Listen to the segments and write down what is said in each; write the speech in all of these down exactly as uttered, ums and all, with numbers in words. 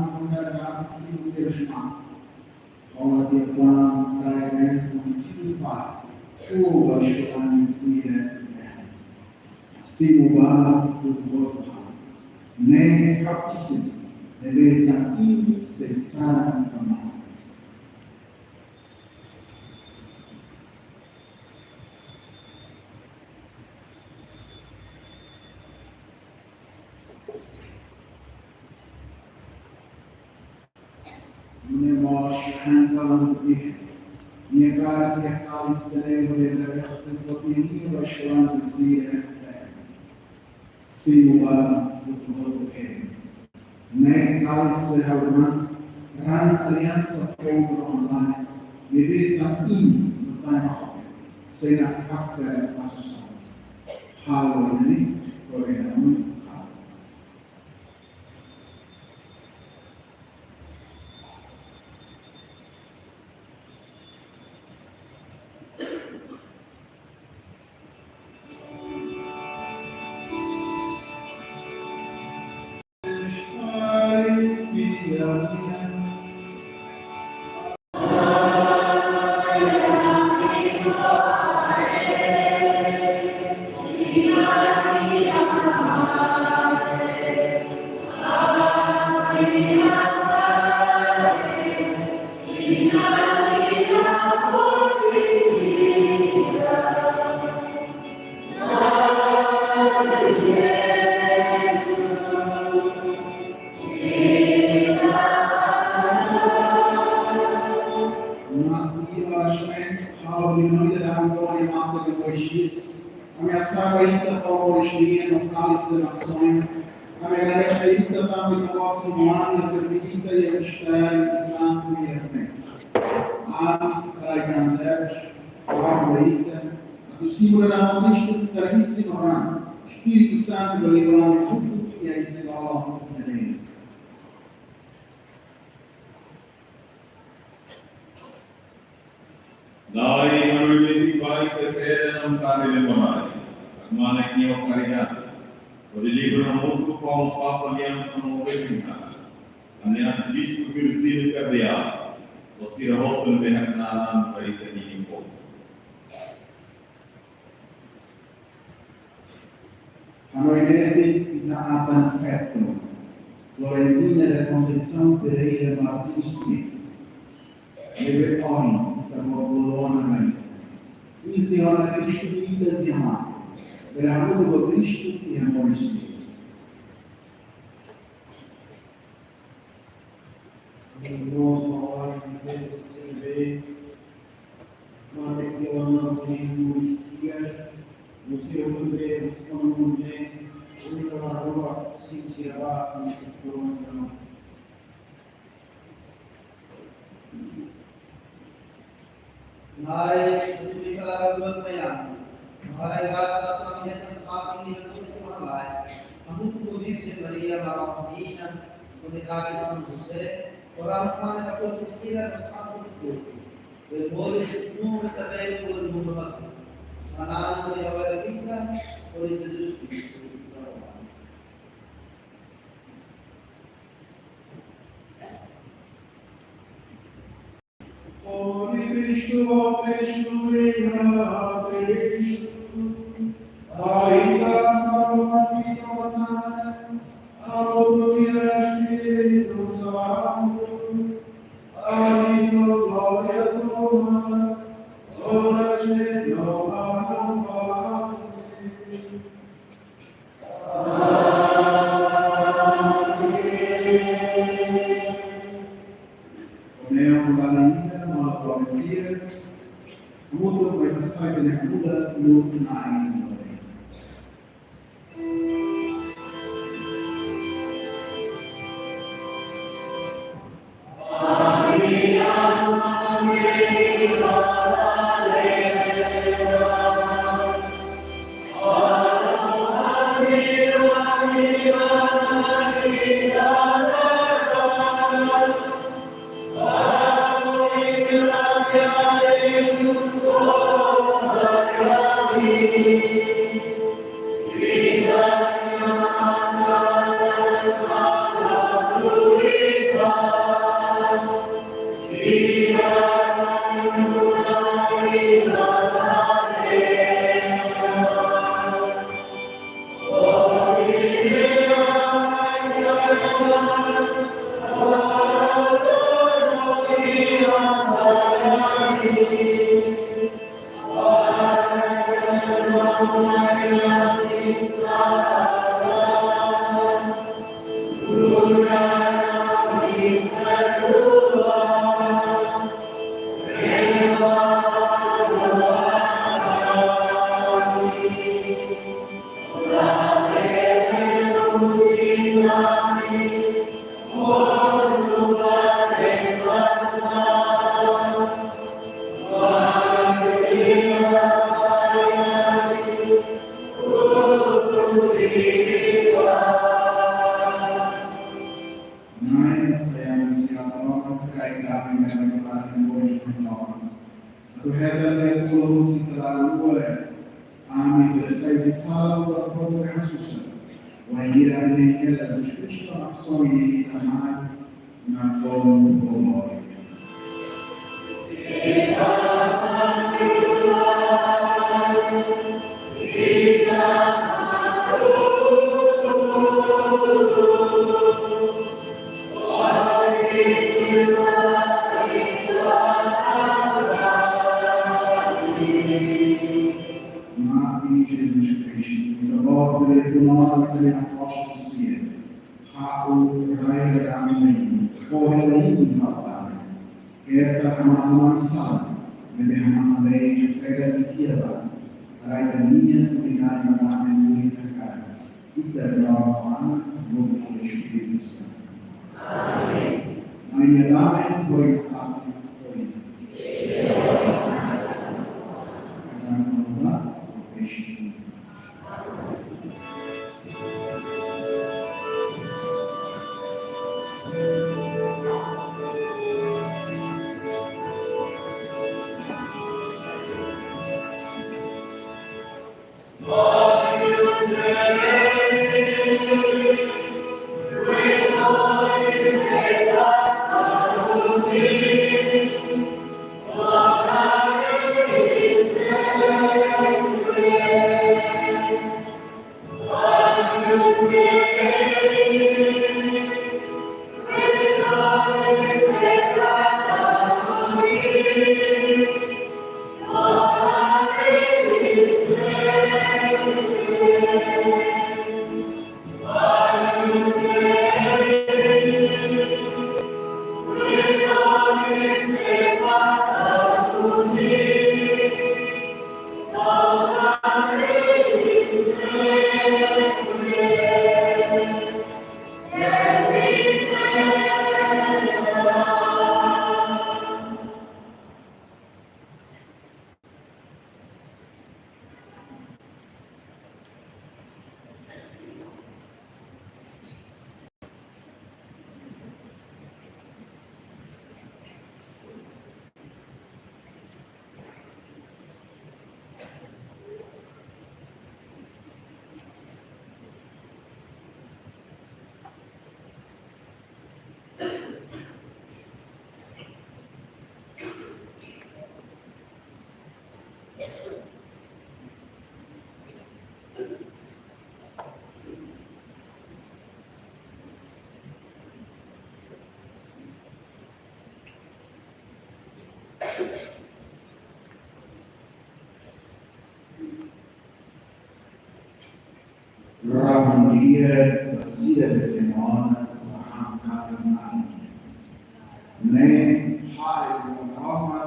Amu Kondá Garrafa simu tiha João. Hola tiha pán, rai bensaun, simu fali, fó ba eskolante sira. Simu ba hotu-hotu halo. Ne'e kapusin, ne'ebé tan imi sei saran ita-nia matan. Nune'e mós han kalan tiha, nia kaer tiha kalis teneu, nia agradese foti, nia ba eskolante sira. Simu ba hotu-hotu hela. Ne'e kalis ha'u-nia ran, ran aliansa foun ba ho Na'i, ne'ebé tan imi, no tan ho, sei nakfaktar ba susar. Halo ne'e, ko'alia Amu. Mati rasmen, hau di noi dalam kau ni mati di boishi. Ami hasa'e ba Ita moris nian no kali sena sonho. Ami agradese Ita tanba Ita-nia morte no an na servi Ita iha mistério santu iha ne'e. Ami, Pai, Na'i Maromak, ora ba Ita, atu simu dada Kristu, tradisi no ran, Espíritu Santu, ba levanta tudo e aí se lava, Na'i, hanoin de'it ba Ita-nia vontade, lembra mai. Agora ne'e ho karidade, hodi livra mundu ho papa lian no reina. Ami-nia Bispu Virgílio Cardeal, ho sira hotu ne'ebé haknaran ba Ita-nia povu. Hanoin de'it Ita-nia atan feto, Florentina da Conceição Pereira Martins Pinto. Ne'ebé ohin Ita-Boot bolu ona mai. Ita-nia Kristu Ita-nia Ama. Bele hamutuk ho Kristu iha moris. Irmãos, Na'i, Ita-nia palavra buat mai ami. Haraik graça atu ami hetan fatin iha moris mak lae. Hamutuk ho Virjen Maria, Maromak nia inan, ho nia kazin São José, orar mana ka pois sira no santu tutu. Bele moris no ita bele moris no mundo. Mananu de awal kita, por Jesus Cristo. Ó Kristu, ó Kristu, ó Kristu, ainda não me tornar, ao do Espírito Santo, ai, glória tua, ora seja louvado. Ne'e mudar ainda, malu provincia, mutu mai pasai de muda, mutu na ainda. Na'i, Señór, Señór, to'o karik ami mendengar Tuhan yang boleh menolak. Atu hetan Dia kula husi kalaran luar, ami bele sai husi sala buat bodoh ka hasusa. Wainhira ami hela dos Kristu maksomi ita mai na komu komu. Ita-nia apóstolu sira, ha'u rai-rahun ne'e, hodi ita-nia ha'u-nia. Keta hamamatan sala, maibé hamamatan lei entrega tiha ba, rai-rahun nian unidade ba, ita-nia Na'i Maromak, Anak no Espíritu Santu. Amen. Maromak, Na'i, hodi ita-nia ha'u-nia. Rahun di'ak ba sira ne'ebé mona ba ha'u-nia Na'i. Ne'e ha'u-nia Na'i, Na'i Maromak.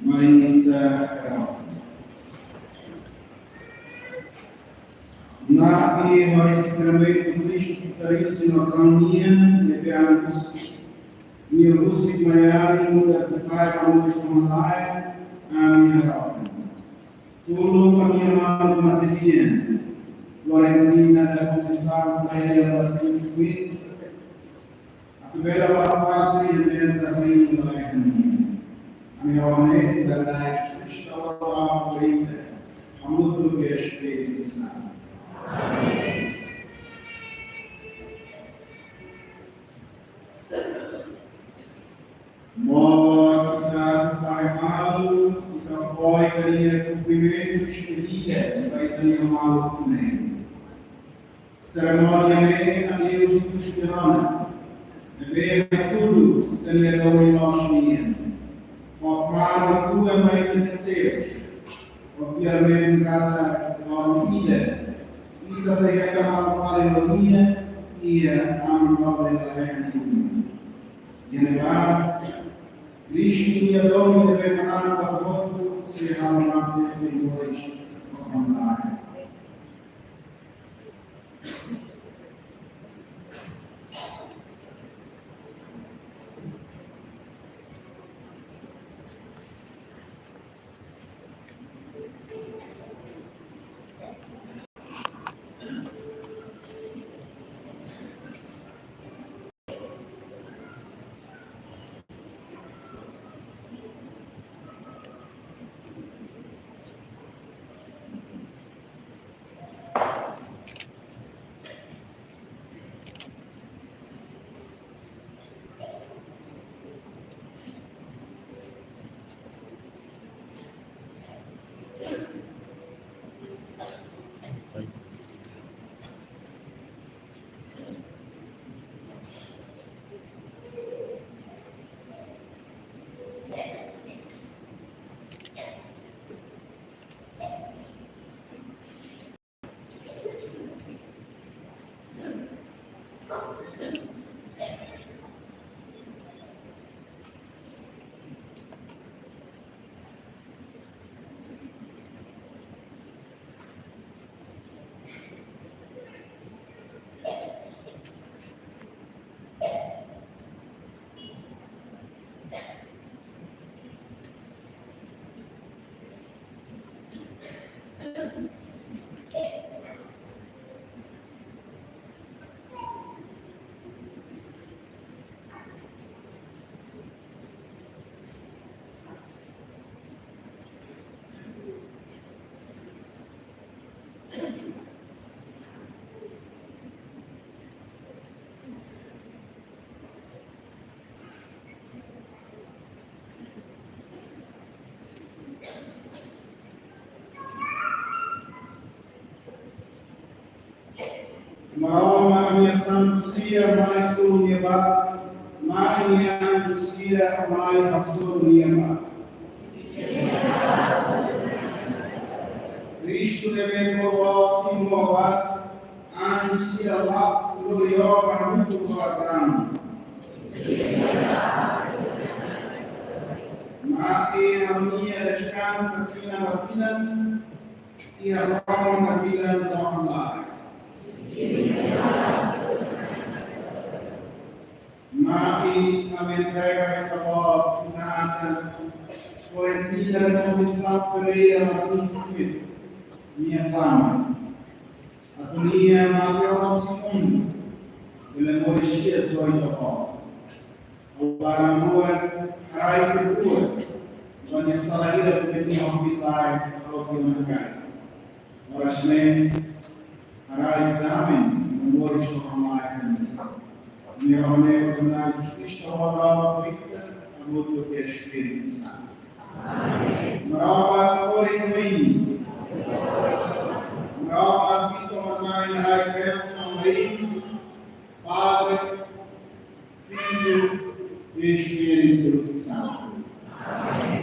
Mari ita, eh, na'i ho sakramentu Kristu Eukarístiku no kaunian, ne'ebé husik, nia husik mai ami, muda ke Pai, Aman no Espíritu Santu, ami agora. Tulun ami-nia maluk mate nian, lori ami da konsesaun ba nia ba Kristu, atu bele fazermos parte de mesa reino da eternidade. Ami rona Na'i Jesus Kristu, agora, hamutuk ho Espíritu Santu. Amén. Mós ita atu fó malu, ita fó ita-nia kumprimentu, despedida, ba ita-nia maluk ne'e. Serimónia ne'e, adeus, Kristu Rona, ne'ebé hatudu ita-nia dór no loos nian. Fó malu atu mai ita-nia Deus, konfirma katak loron ida ita sei hetan malu fali ho Nia iha Aman Doben Eleven nian. Iha ne'ebá, Kristu nia domin ne'ebé manán ba tomak, sei halo mate, sei moris, no kona-ba. Maromak nia santu sira mai tulun nia ba, mai nia anju sira mai hasoru nia ba. Kristu ne'ebé mós simu ba, anju sira la'o lori ó ba hamutuk ho Abraão. Mai ami-nia deskansa tinan ba tinan, iha rona tinan ba tinan. Mai ami entrega ita-boot, ita-nia atan, Florentina da Conceição Pereira Martins Schmidt, nia klaman. Atu nia mate ho segundu, bele moris di'ak ho ita-boot. Laran rua, haraik rua, ba nia sala ida atu nia hospital, halo nia makai. Oras ne'e, haraik dame, no moris ho Aman. Nia rona Na'i Jesus Kristu, halo rona ita, hamutuk ho Espíritu Santu. Maromak kori kuin. Maromak ita manai rai bensaun rai. Padre, Filho e Espíritu Santo. Amém.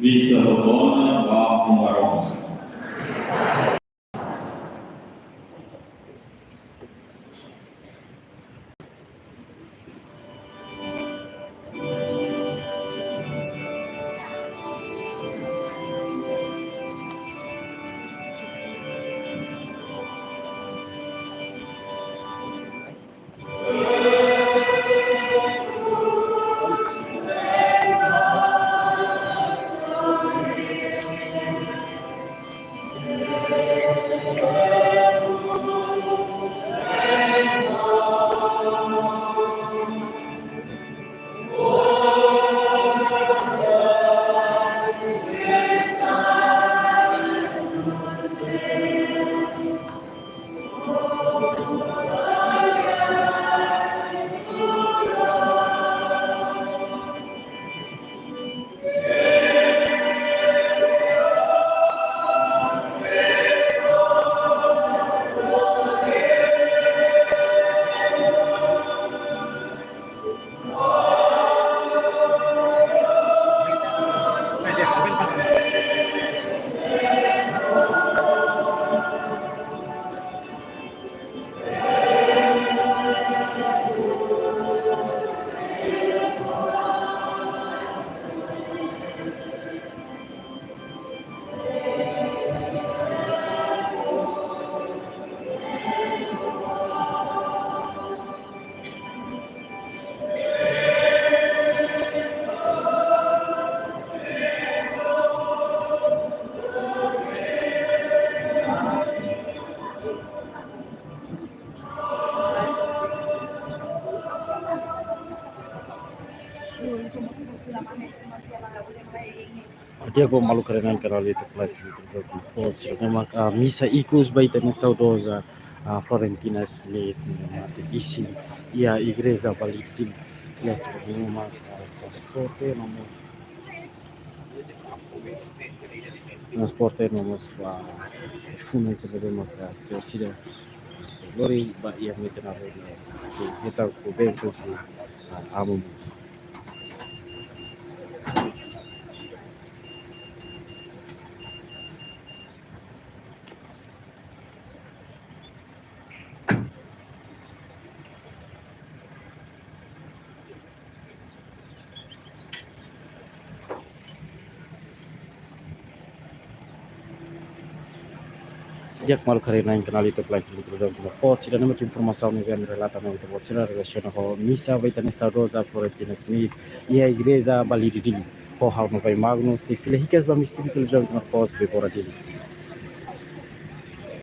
Misa hotu ona ba Maromak. Di'ak, maluk haree-na'in kanál YouTube Live Streaming Televizaun Timor Post, sira ne'e mak, ah, misa ikus ba ita-nia saudoza, ah, Florentina Smith, ne'e mate isin iha igreja Valide Dili. Di'ak, ne'e mak, ah, transporte no mós, transporte no mós, ah, funeral ne'ebé mak, ah, sira, sira, ah, sei lori ba iha metenaru, sei hetan fó bensaun husi, ah, Amu Musu. Di'ak, maluk haree-na'in kanál YouTube Live Streaming Televizaun Timor Post, ida-ne'e mak informasaun ne'ebé ami relata mai ita-boot sira relasiona ho misa ba ita-nia saudoza Florentina Smith iha igreja Valide Dili. Ho ha'u Novai Magno, sei fila hikas ba ami estúdiu Televizaun Timor Post, Bebora Dili.